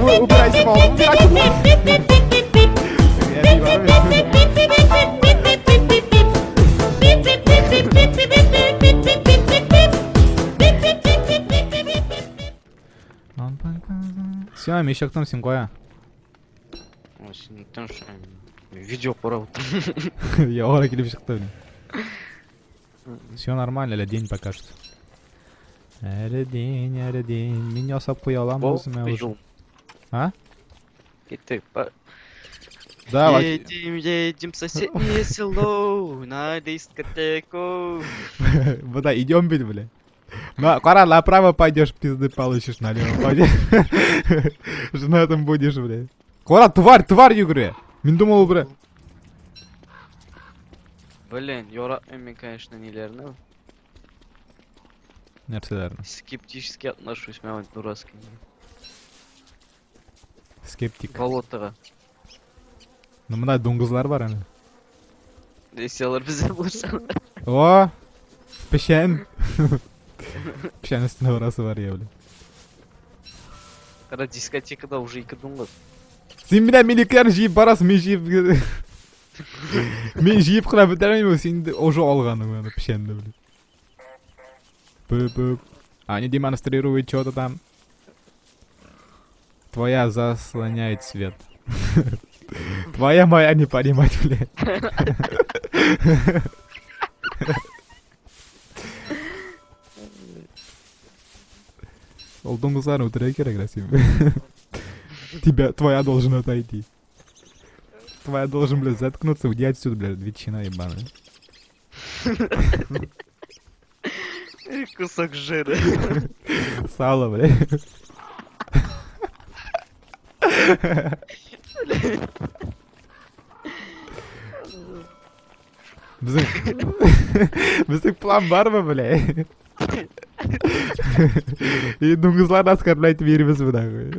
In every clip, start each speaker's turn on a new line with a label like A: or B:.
A: Убирайся, мал, убирайся. Әби бар бит. Все, мин чыктым, син кая?
B: Ой, син тыныч, видео карап утырам.
A: Я ара килеп чыкты, блин. Все нормально, әле день пока что. Әле день, әле день. Мин ясап куя алам үземә уже. А?
B: Киттек.
A: Да,
B: Едем, едем в соседнее село, на дискотеку.
A: Буда, идем бит, бля. На, кара, направо пойдешь, пизды получишь, налево пойдешь. Женатым будешь, бля. Кара, тварь, тварь, йөгерә. Мин думал, бля.
B: Блин, яратмыйм мин, конечно, ниләрне.
A: Нәрсәләрне?
B: Скептически отношусь, мә дурацкий.
A: Скептик.
B: Болотога.
A: Ну, монда дуңгызлар бар әнә.
B: Если алар бездә булса.
A: О! Печән. Печән өстенә барасы бар я, бля.
B: Кара дискотекада уже ике дуңгыз.
A: Син менә минекләрне җыеп барасың, мин җыеп Мин җыеп кына бетермим, син уже алганың аны печәнне, бля. Пы-пы. Они демонстрируют что-то там. Твоя заслоняет свет. Твоя моя не понимать, блядь. Ул дуңгызларны үтерергә кирәк, Расим. Тебя, твоя должен отойти. Твоя должен, блядь, заткнуться, уйди отсюда, блядь, ветчина ебаная.
B: Кусок жира.
A: Сало, блядь. Безнең Безнең план бармы, блядь? И дуңгызларны оскорблять бирбез бу нахуй.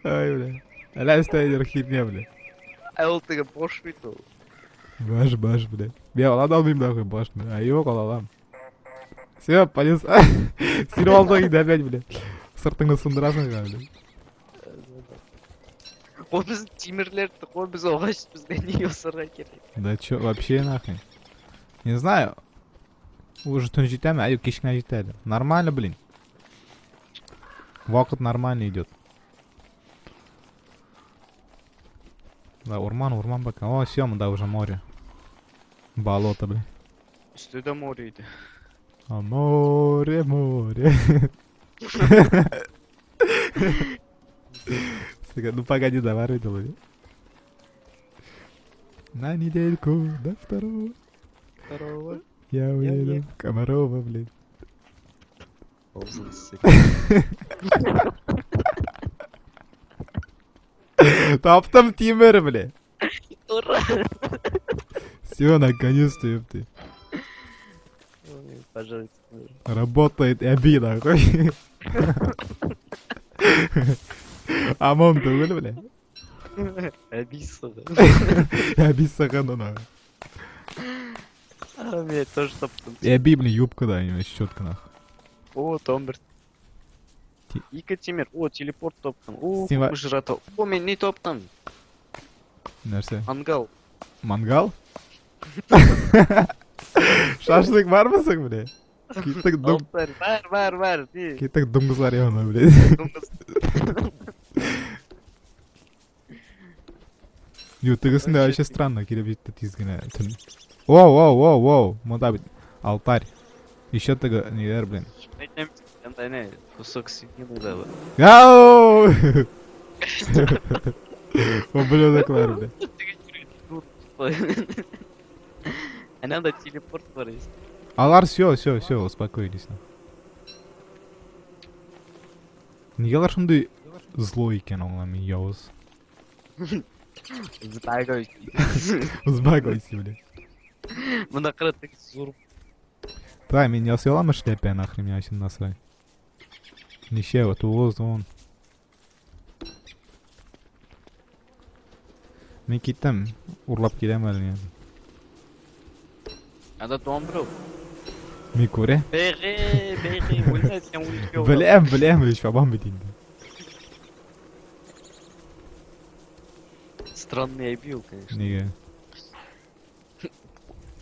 A: Ай, бля. Әллә өстә херня, бля.
B: Ә ул теге бош бит ул.
A: Баш, баш, бля. Мин ала да алмыйм нахуй башны. А юк, ала алам. Все, полез. Син алдың инде опять, бля. Сыртыңны сындырасың га, бля.
B: Ул без тимерләр, ул без агач, безгә ни ясарга кирәк?
A: Да чё, вообще нахуй. Не знаю. Уже төн җитәме? Ә, юк, кич кенә җитә әле. Нормально, блин. Вакыт нормально идет. Да, урман, урман пока. О, все, да, уже море. Болото, блин.
B: Өстедә море иде.
A: А море, море. Сука, ну погоди, давай видел. На недельку до второго.
B: Второго.
A: Я уеду в Комарова, блин.
B: Ползун, сука.
A: Таптым тимер, блин.
B: Ура!
A: Все, наконец-то, ёпты.
B: Ой, Пожалуйста.
A: Работает әби, нахуй. ОМОН түгел, бля.
B: Әби сыгы.
A: Әби сыгыны, нахуй.
B: А, мен тоже таптым.
A: Әби, блин, юбка да, именно четко, нахуй.
B: О, там бер. Ике тимер. О, телепорт таптым. О,
A: Син ва-
B: күпме жрата. О, мин ни таптым?
A: Нәрсә?
B: Мангал.
A: Мангал? Шашлык бармы соң, бля? Киттек дум...
B: Алтарь. Бар, бар, бар. Ни?
A: Киттек дуңгызлар янына, бля.
B: Дуңгыз.
A: Юк, тегесендә вообще странно килеп җитте тиз генә төн. Воу, воу, воу, воу. Монда бит алтарь. Еще теге ниләр, блин.
B: Әйтәм, анда не, кусок свинины да бар.
A: Ау! Ублюдоклар, бля.
B: Әнә анда телепорт бар есть.
A: Алар все, все, все, успокоились. Нигә алар шундый злой икән аңламыйм, явыз.
B: Успокойся.
A: Успокойся, бля.
B: Монда кара теге зур
A: Та, мин ясый аламы шляпә нахрен миңа өчен насрать. Ничә, тугыз, ун. Мин киттем, урлап киләм әле мин.
B: Анда дом берәү.
A: Мин күрә.
B: Бәйге, бәйге, үлмә дигән үлеп
A: Беләм, беләм, чабам бит инде.
B: Странный обил, конечно.
A: Нигә?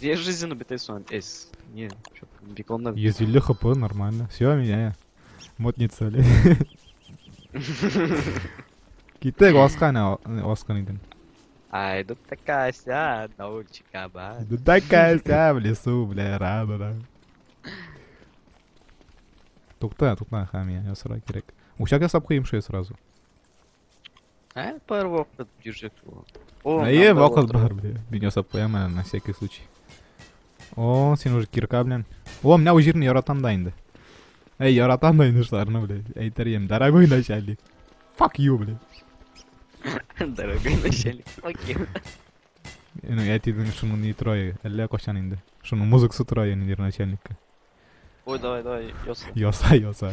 B: Я жизненно бит сон. Эс. Не, чё, бик онда.
A: 150 хп, нормально. Все, меня. Модница, бля. Киттек, аска не, аска идем.
B: Ай, тут такая вся, научика, ба.
A: Да такая вся в лесу, бля, рада, да. Тукта, тукта, хам, я сразу кирәк. Учак ясап куйым шуя сразу.
B: Ә, бар вакыт йөрҗәк бу. О,
A: Әйе, вакыт бар, бля. Мин ясап куям әле на всякий случай. О, син уже кирка белән. О, менә бу җирне яратам да инде. Әй, яратам да инде шуларны, бля. Әйтер идем, дорогой начальник. Fuck you, бля.
B: Дорогой начальник. Окей.
A: Ну, әтидең шуның ни тора, әллә кайчан инде. Шуның музыкасы тора инде начальникка.
B: Ой, давай, давай, яса.
A: Яса, яса.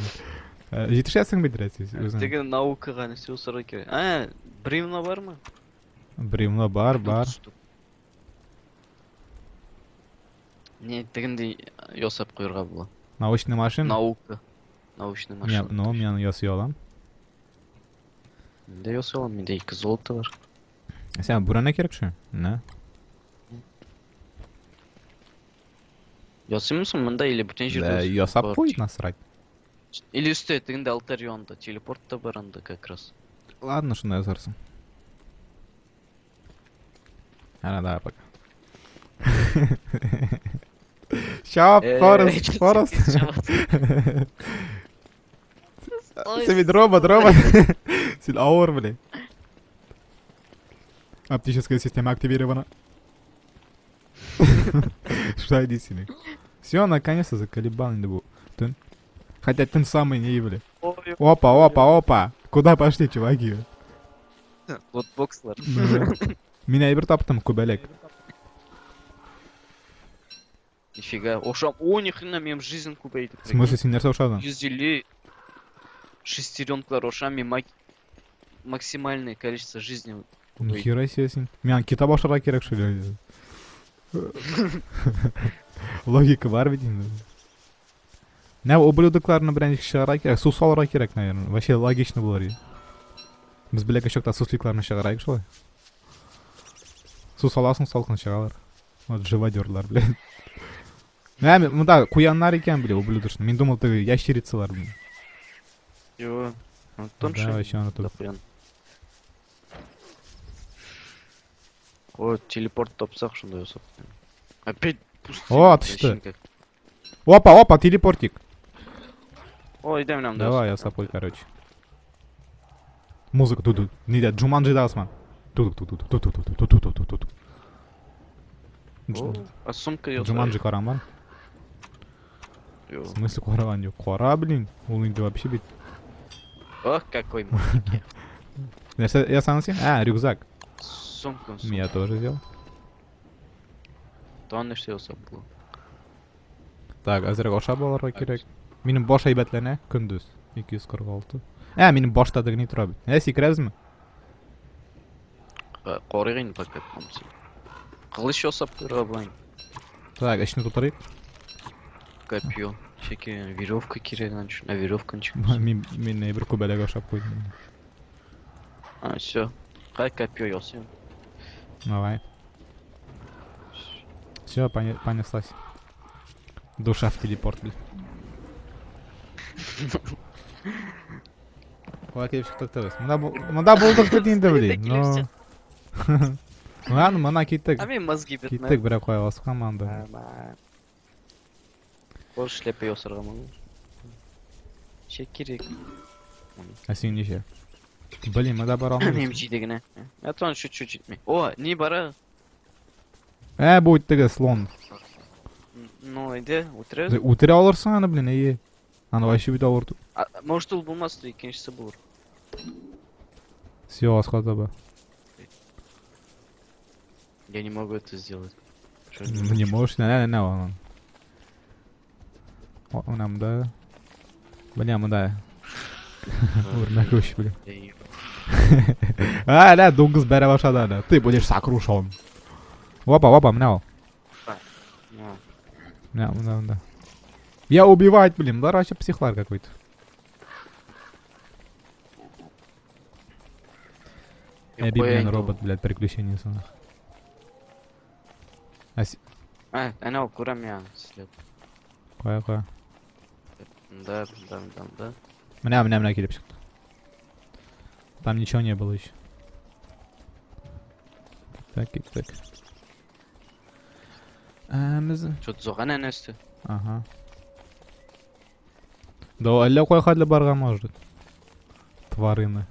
A: Җитешәсең бит, рәт, үзең.
B: Теге наукага нәрсә ясарга кирәк. Ә, бревна бармы?
A: Бревно бар, бар.
B: Не, тегендәй ясап куярга була.
A: Научный машина?
B: Наука. Научный
A: Не,
B: машина.
A: ну, мин аны ясый алам.
B: Миндә ясый алам, миндә ике золото бар.
A: Сиңа бүрәнә кирәк шул? Нә?
B: Ясыймы соң монда или бүтән җирдә?
A: Да, ясап
B: Бар.
A: куй, насрать.
B: Или өстә, тегендә алтарь янында, телепорт та бар анда как раз.
A: Ладно, шунда ясарсың. Ана, давай пока. Чап, Форест, Форест. Син бит робот, робот. Син авыр, блин. Оптическая система активирована. Что иди. Все, наконец-то заколебал инде бу төн. Хотя төн самый не, бля. Опа, опа, опа. Куда пошли, чуваки?
B: Лотбокслар.
A: Мин әйбер таптым, күбәләк.
B: Нифига. Ошам. О, ни хрена, минем жизнь күбәйде.
A: В смысле, син нәрсә ошадың?
B: 150 шестеренкалар ошам, мин максимальное количество жизни.
A: Нихера себе син. Миңа китап ашарга кирәк шул. Логика бар бит инде. Нә ублюдокларны белән ничек чыгарга кирәк? Су салырга кирәк, наверное. Вообще логично булыр иде. Без беләк чакта сусликларны чыгарайык шулай. Су саласың, салкын чыгалар. Вот живодерлар, блин. Нә, монда куяннар икән, блин, ублюдочный. Мин думал, теге ящерицалар, блин.
B: Йо. Антон
A: Да, вообще онытып.
B: Да, куян. О, телепорт тапсак шунда ясап. Опять пусто.
A: О, атышты. Опа, опа, телепортик.
B: О, идем нам.
A: Давай, ясап куй, короче. Музыка тут, нидә, Джуманджида Осман. Тут, тут, тут, тут, тут, тут, тут, тут, тут, тут.
B: О, а сумка ясай.
A: Джуманджи караган бар.
B: Йо.
A: В смысле караган юк? Кара, блин. Ул инде вообще бит.
B: Ох, какой маленький.
A: Нәрсә ясаган син? А, рюкзак.
B: Сумка, сумка.
A: Я тоже взял.
B: Тагын нәрсә ясап була?
A: Так, әзрәк ашап алырга кирәк. Минем баш әйбәтләнә көндез. 246. Ә, минем башта дигни тора бит. Ә, сикерәбезме?
B: Карыйк инде пока помсы. Кылыч ясап куярга була инде.
A: Так, эчне тутырыйк.
B: Копье. Всякие веревка кирәк аның өчен. А веревка ничек?
A: Мин мин бер күбәләк ашап куйдым.
B: А, все. Кай копье ясыйм.
A: Давай. Все, понеслась. Душа в телепорт, блин. Кулай килеп чыктык без. Монда монда булдык бит инде, блин. Ну. Ладно, мона киттек.
B: А мин мозги бит.
A: Киттек берәү кая аска анда.
B: Бор шляпа ясарга могу. Ничә кирәк?
A: Ә син ничә? Блин, монда бара
B: Минем
A: алмыйбыз.
B: җиде генә. Ә тон чуть-чуть җитми. О, ни бара?
A: Ә, бу теге слон.
B: Ну, әйдә, үтерәбез.
A: Үтерә алырсың аны, блин, әйе. Аны вообще бит авыр.
B: А, Может, ул булмас, икенчесе булыр.
A: Все, аска таба.
B: Я не могу это сделать. Что
A: Не можешь, не, не, не, он. О, менә монда. Бля, монда. Үрмәкүч, блин. А, ля, дуңгыз бәрә башлады әле. Ты будешь сокрушен. Опа, опа, менә ул. Менә, монда, монда. Я убивать, блин, болар вообще психлар какой-то. Әби белән робот, блядь, приключения сына.
B: Ә, әнә ул күрәм я, след.
A: Кая, кая?
B: Да, да, да, да.
A: Менә, менә, менә килеп чыкты. Там ничего не было еще. Так, киттек. Ә, без.
B: Что-то зуган әнә өсте.
A: Ага. Да, әллә кая хәтле барган может. Тварины.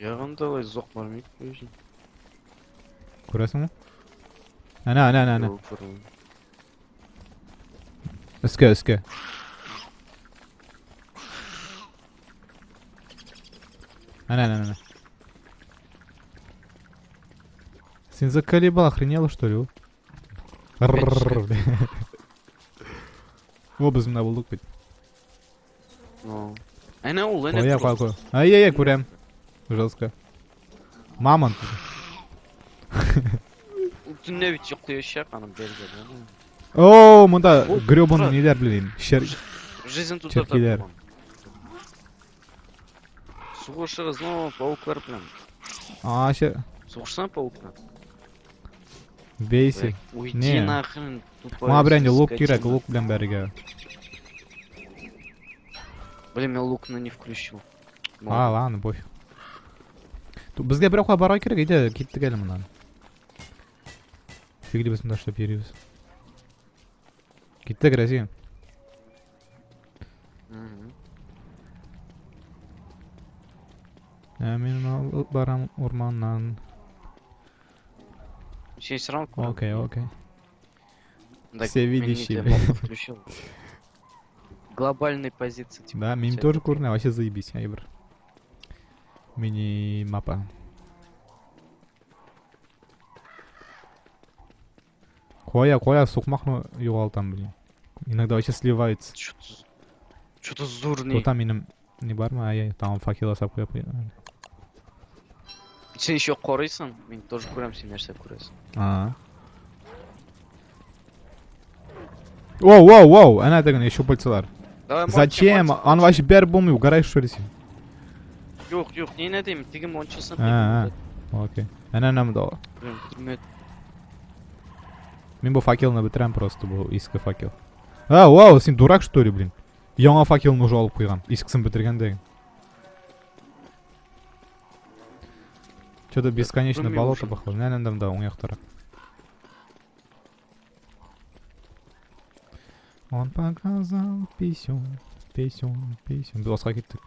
B: Ягында алай зук бармый күрәсең.
A: Күрәсеңме? Әнә, әнә, әнә, әнә.
B: Юк, күрмим.
A: Өскә, өскә. Әнә, әнә, әнә. Син заколебал, охренела, что ли? Рррррр. О, без менә булдык бит.
B: Ну. Әнә ул, әнә.
A: Кая, кая, кая. Ай-яй-яй, күрәм. Жестко. Мамонт.
B: Ул төнлә бит йоклаячак, аны бергә.
A: О, монда гребаный ниләр, блин. Шер...
B: Жизнь тут
A: Черкиләр.
B: Сугышыгыз, ну, пауклар белән.
A: А, ще...
B: Сугышсаң паук белән.
A: Бейси.
B: Уйди
A: Не.
B: нахрен, тупая
A: Моңа белән лук кирәк,
B: скотина.
A: лук белән бәрергә.
B: Блин, я лук на не включил. Ну
A: А, ладно, пофиг. Безгә бер якка барырга кирәк, әйдә, киттек әле моннан. Фигли без монда эшләп йөрибез. Киттек, Рәзим.
B: Мгм.
A: Ә, мин алып барам урманнан.
B: Син все равно күрәм.
A: Окей, окей.
B: Да,
A: Всевидящий,
B: мин не включил. Глобальной позиции, типа.
A: Да, мин
B: всё
A: тоже
B: это.
A: күренә, вообще заебись, әйбер. Мини-мапа. Кая, кая, сукмакны югалтам, блин. Иногда вообще сливается.
B: Что-то зурный.
A: Тута минем не бармы? Ай, там факел ясап куеп.
B: Син еще карыйсың, мин тоже күрәм, син нәрсә күрәсең.
A: А. Воу, воу, воу, әнә тегене щупальцалар.
B: Давай, монча,
A: Зачем?
B: монча.
A: Аны вообще бәреп булмый, угораешь что ли син?
B: Юк, юк, ни дим, теге мончасын.
A: А, а. Окей. Әнә әнә монда.
B: Блин, предмет.
A: Мин бу факелны бетерәм просто, бу иске факел. А, вау, син дурак что ли, блин? Яңа факелны уже алып куйган. Искесен бетергән дә. Что-то бесконечно
B: Белмим
A: болото
B: уже.
A: походу. Әнә әнә монда уң яктарак. Он показал писюн, писюн, писюн. Без аска киттек.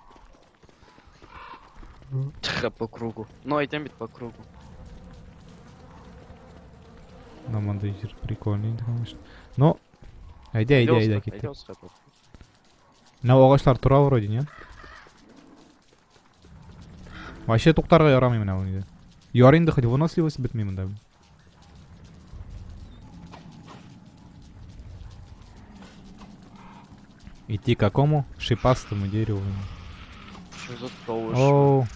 B: Тихо, по кругу. Ну, әйтәм бит по кругу.
A: На мондый җир прикольный инде, конечно. Но әйдә, әйдә, әйдә киттек.
B: Әйдә аска.
A: Менә агачлар тора вроде, нет? Вообще туктарга ярамый менә ул инде. Ярый инде хоть выносливость бетми монда. Идти к какому? Шипастому дереву.
B: Что за тавыш?
A: Оу.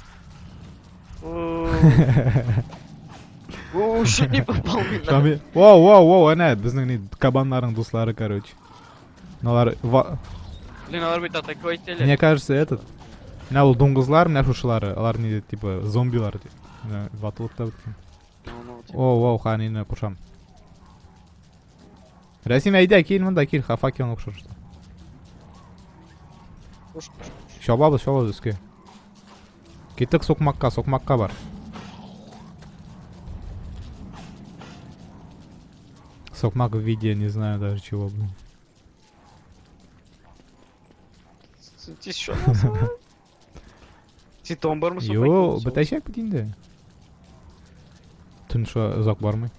B: О, О, чуть не попал мин.
A: Шами. Воу, воу, воу, әнә безнең ни кабаннарның дуслары, короче. Алар
B: Блин, алар бит атаковать итәләр.
A: Мне кажется, этот. Менә ул дуңгызлар, менә шушылары, алар ни типа зомбилар дип. Менә ватылып та беткән.
B: Ну, ну, типа.
A: О, воу, ханины кушам. Рәсим, әйдә, кил монда, кил, факелны кушыр.
B: Кош, кош, кош.
A: Чабабыз, чабабыз өскә. Киттек сукмакка, сукмакка бар. Сукмак в виде, не знаю даже чего, блин.
B: Тиз шо Син тон бармы
A: Йо, бетәчәк бит инде. Төн шо озак бармый.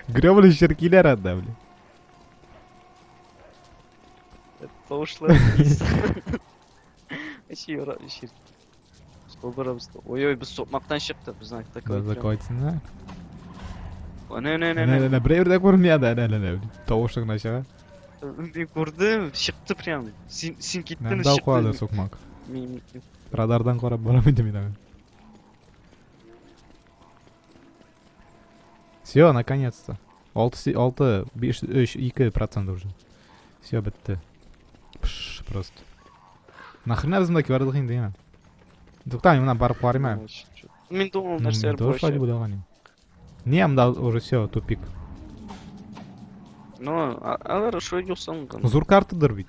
A: Гребаный черкиләр анда, блин.
B: Тавышлар. Вообще яра, вообще. Барабыз. Ой-ой, без сукмактан чыктык, безне атаковать.
A: Закайтсыннар.
B: Не, не, не,
A: Әнә,
B: не.
A: әнә, берәү дә күренми анда, әнә, әнә, әнә. Тавышы гына чыга.
B: Мин күрдем, чыкты прям. Син син киттең,
A: Монда куады
B: чыкты.
A: сукмак.
B: Мин
A: Радардан карап барам инде мин аңа. Все, наконец-то. 6, 6, 5, 3, 2 процент уже. Все, бетте. Пш, просто. Нахрена без монда бардык инде, яме? Тукта, мин монда барып карыйм әле.
B: Мин думал,
A: Ну,
B: нәрсәләр
A: мин тоже шулай дип
B: булачак.
A: уйлаган идем. Не, монда уже все, тупик.
B: Ну, алар шулай ясалган.
A: Зур картадыр бит.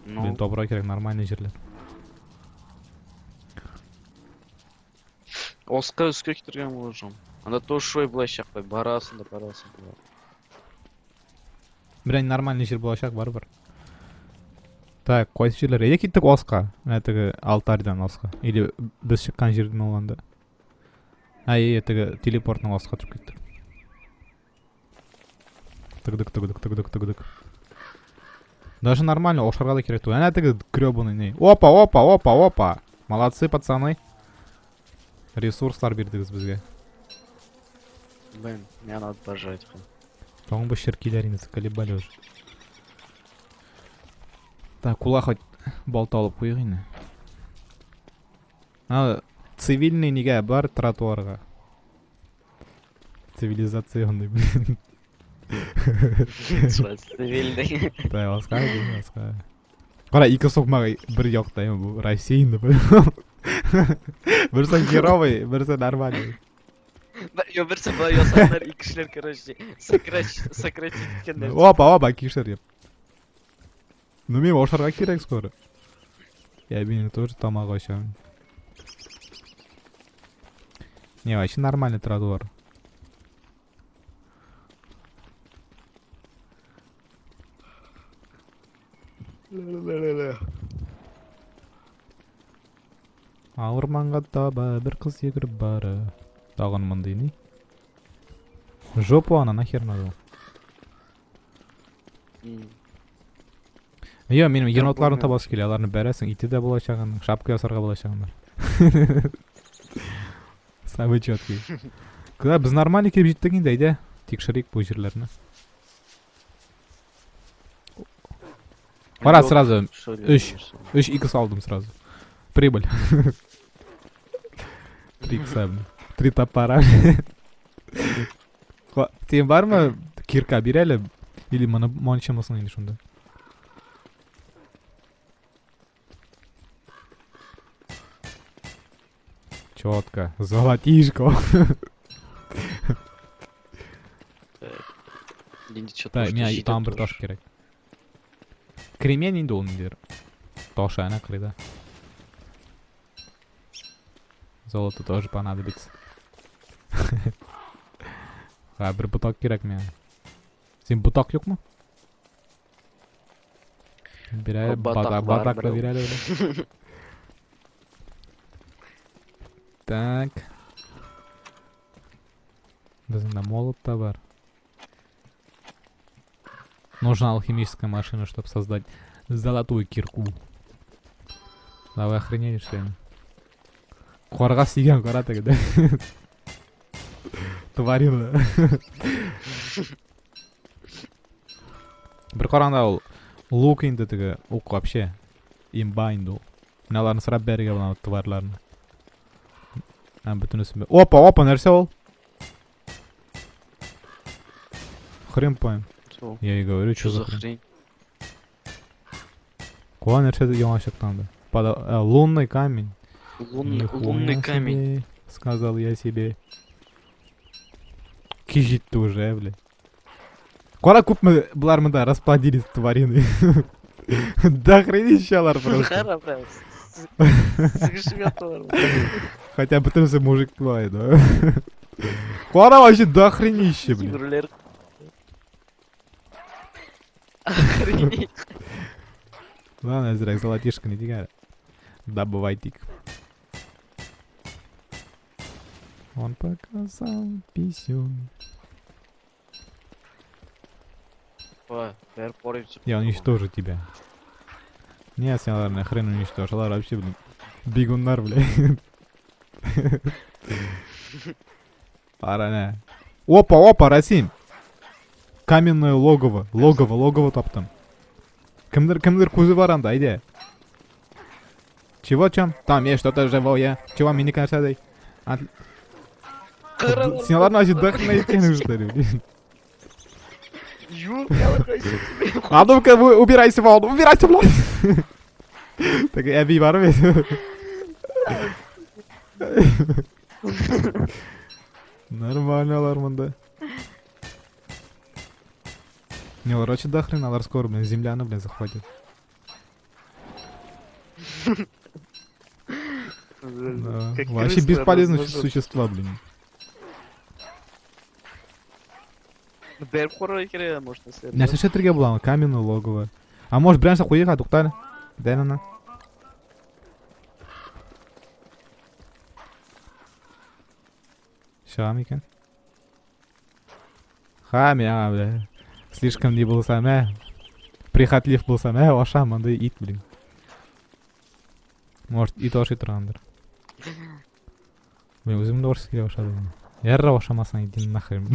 B: Ну,
A: Блин, табырга кирәк нормальный җирләр.
B: Оска өскә китергән булырсың. Анда тоже шулай булачак, барасың да барасың да.
A: Белән нормальный җир булачак барыбер. Так, кайсы җирләр? Әйдә киттек аска. Менә теге алтарьдан аска. Или без чыккан җирдән алганда. Әй, теге телепортның аска төшеп киттек. Тыгдык, тыгдык, тыгдык, тыгдык. Даже нормально, ашарга да кирәк түгел. Әнә теге гребаный ни. Опа, опа, опа, опа. Молодцы, пацаны. Ресурслар бирдегез безгә.
B: Блин, меня надо пожрать.
A: Тагын бу черкиләр инде заколебали уже. Так, кула хоть балта алып куйыйк инде. А, цивильный нигә бар тротуарга. Цивилизационный, блин.
B: Цивильный.
A: Да, аска, блин, аска. Кара, ике сукмак бер якта, бу Россия инде. Берсе херовый, берсе нормальный.
B: Йо, берсе болай ясаганнар, ике кешеләр, короче, сократить иткәннәр.
A: Опа, опа, кишер дип. Ну, мин ашарга кирәк скоро. Я минем тоже тамак ачам. Не, вообще нормальный тротуар. Урманга таба бер кыз йөгереп бара. Тагын мондый ни? Жопу ана нахер надо. Йо, минем енотларны табасы килә, аларны бәрәсең, ите дә булачак аның, шапка ясарга булачак аннар. Самый четкий. Куда без нормально килеп җиттек инде, әйдә, тикшерик бу җирләрне. Кара сразу, өч. 3 икс алдым сразу. Прибыль. 3 икса. 3 топора. Син бармы кирка бир әле? Или моны манчымысың инде шунда? Четко. Золотишко. Так, миңа тагын бер таш кирәк. Кремень инде ул ниндидер. Ташы әнә кырыйда. Золото тоже понадобится. Ха, бер ботак кирәк миңа. Син ботак юкмы? Бирә,
B: Батак
A: батак,
B: бар,
A: батакны
B: берәү.
A: бирә әле. Так. Безнең дә молот та бар. Нужна алхимическая машина, чтобы создать золотую кирку. Да вы охренели, что ли? Карга сөйгән кара теге дә. Тварина. Бер караганда ул лук инде теге ук вообще имба инде ул. Менә аларны сорап бәрергә була тварьларны. Ә бөтенесен. Опа, опа, нәрсә ул? Хрен поем. Я и говорю, что за хрень. Куа нәрсә яңа чыккан Пода... Лунный камень.
B: Лунный камень.
A: Себе, сказал я себе. Кич җитте уже, бля. Кара күпме болар монда расплодились тварины. Да хренищалар просто.
B: Кара, бля. Сыгышып яталар.
A: Хотя бөтенесе мужик була, да. Кара вообще до хренище, блин.
B: Тигрлер. Охренеть.
A: Ладно, әзрәк золотишко не дигән. Добывайтик. Он показал писюн. Я уничтожу тебя. Нет, син аларны хрен уничтожь. Алар вообще, блин, бегуннар, бля. Ара, не. Опа, опа, Расим. Каменное логово. Логово, логово таптым. Кемдер, кемдер күзе бар анда, әйдә. Чего, чем? Там есть что-то живое. Чего, минеке нәрсә ди? Син аларны вообще дохрена иткән, что ли, блин?
B: Юк, аларга җитми.
A: А ну-ка, убирайся вон, убирайся вон! Так, әби бар бит. Нормально алар монда. Не, короче, до хрена, алар скоро, блин, земляны, блин, захватят. Да.
B: Как
A: Вообще
B: крысы
A: бесполезные
B: размножаются.
A: существа, блин.
B: Бер корой кирәк, может, нәрсә.
A: Нәрсә эшләтергә була? Каменное логово. А может, берәрсе куйыйк, туктале. Дай на. Чыгам икән. Ха, миңа, бля. Слишком не булсам, ә. Прихотлив булсам, ә, ашам, андый ит, блин. Может, ит ашый торгандыр. Блин, үзем дә ашыйсы килә башлады. Ярар, ашамасаң, иди нахрен.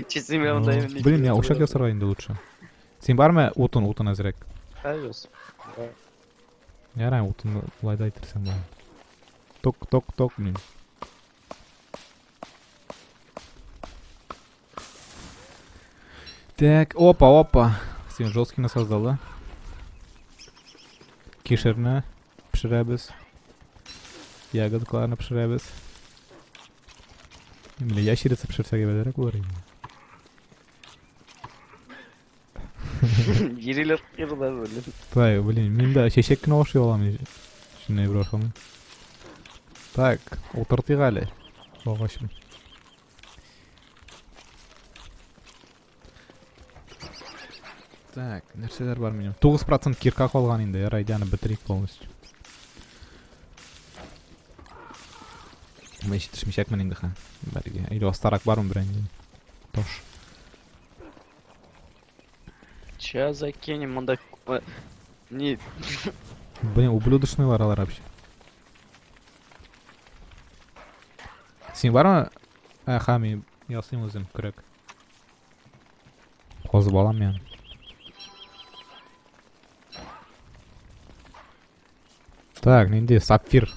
B: Честно, мин анда именно
A: Блин, миңа учак ясарга инде лучше. Син бармы утын, утын әзрәк?
B: Хәзер.
A: Ярар, утын болай да әйтерсең була. Ток, ток, ток, блин. Так, опа, опа. Син жесткий создал, да? Кишерне пешерәбез. Ягодкаларны пешерәбез. Блин, ящерица пешерсәк әйбәтрәк булыр инде.
B: Йөриләр кырда, блин.
A: Так, блин, мин дә чәчәк кенә ашый алам. Шундай бер ашамыйм. Так, утыртыйк әле. Агачын. Так, нәрсәләр бар минем? 9% кирка калган инде, ярай, аны бетерик полностью. Мен җитешмичәкмен инде ха. Бәргә. Или астарак бармы берәр Таш.
B: Ща закинем, монда не
A: Блин, ублюдочныйлар алар вообще. Син бармы? Ә, мин ясыйм үзем көрәк. Казып алам мин. Так, нинди сапфир.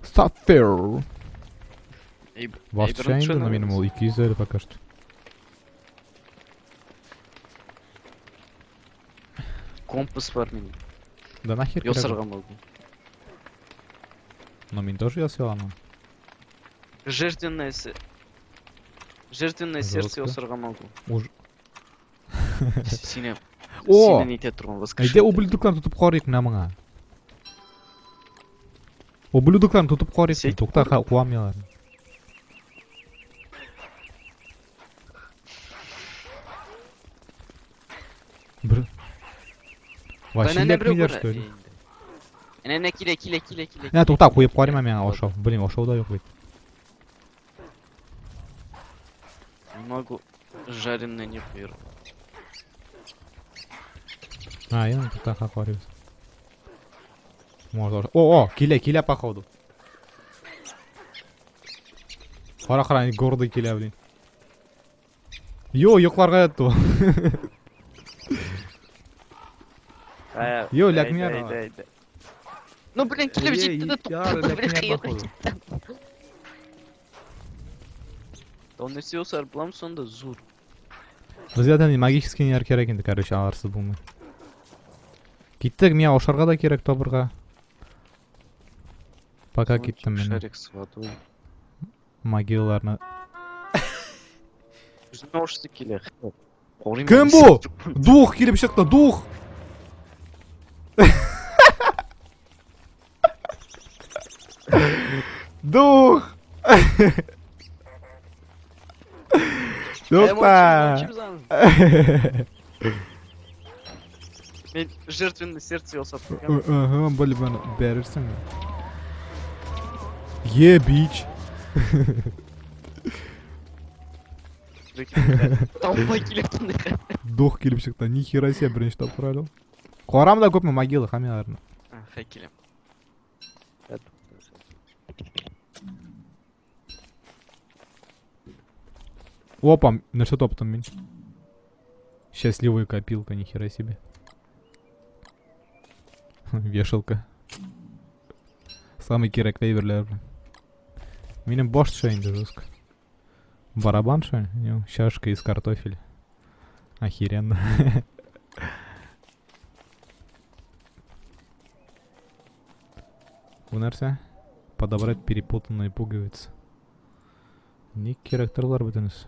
A: Сапфир. Баш төшә инде, но минем ул 200 әле пока что.
B: Компас бар минем.
A: Да нахер кирәк ул?
B: Ясарга могу.
A: Но мин тоже ясый аламын.
B: Жертвенное сердце
A: Жестко.
B: ясарга могу.
A: Уж.
B: Сине
A: О!
B: сине нитә торган
A: Әйдә
B: воскрешение.
A: ублюдокларны тотып карыйк менә моңа. Ублюдокларны тотып карыйк.
B: Сәйт
A: Тукта, куам мин аларны. Бер. Вообще эләкмиләр, что ли?
B: Әнә килә, килә, килә, килә.
A: Ә, тукта, куеп карыйм миңа ашау. Блин, ашау да юк бит.
B: Не могу. Жареный не пир.
A: А, я тукта, ха, карыйбыз. Может, о, о, килә, килә, походу. Кара, кара, гордый килә, блин. Йо, йокларга ятты ул. Йо, эләкми ара.
B: Ну, блин, килеп җитте дә туктады, блин,
A: Эләкми, походу.
B: Он все сарплам сонда зур.
A: Безгә дә магический ниләр кирәк инде, короче, аларсыз булмый. Киттек, миңа ашарга да кирәк табырга. Пока киттем мин.
B: Шарик с водой.
A: Могилаларны.
B: Үзенә ошсы килә.
A: Кем бу? Дух килеп чыкты, дух! Дух! Тукта!
B: Мин жертвенное сердце ясап
A: Ага, блин, бәрерсең. Е, бич.
B: Толпа килеп тынды.
A: Дух килеп чыкты. Ни хера себе, беренче тапкыр әле ул. Карам да күпме могила һәм аларны.
B: Хай киләм.
A: Опа, нәрсә таптым мин? Счастливая копилка, ни хера себе. Вешалка. Самый кирәкле әйберләр белән. Минем баш төшә инде жестко. Барабан что ли? Не, чашка из картофеля. Охеренно. Бу нәрсә? Подобрать перепутанные пуговицы. Ник кирәктер болар бөтенесе?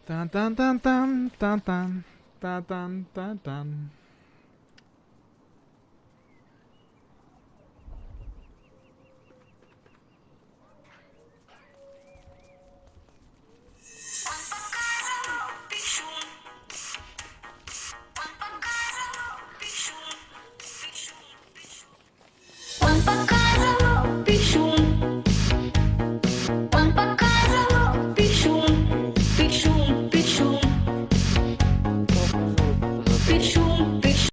A: Тан-тан-тан-тан, тан-тан, та-тан-та-тан.
C: Он показывал пищу.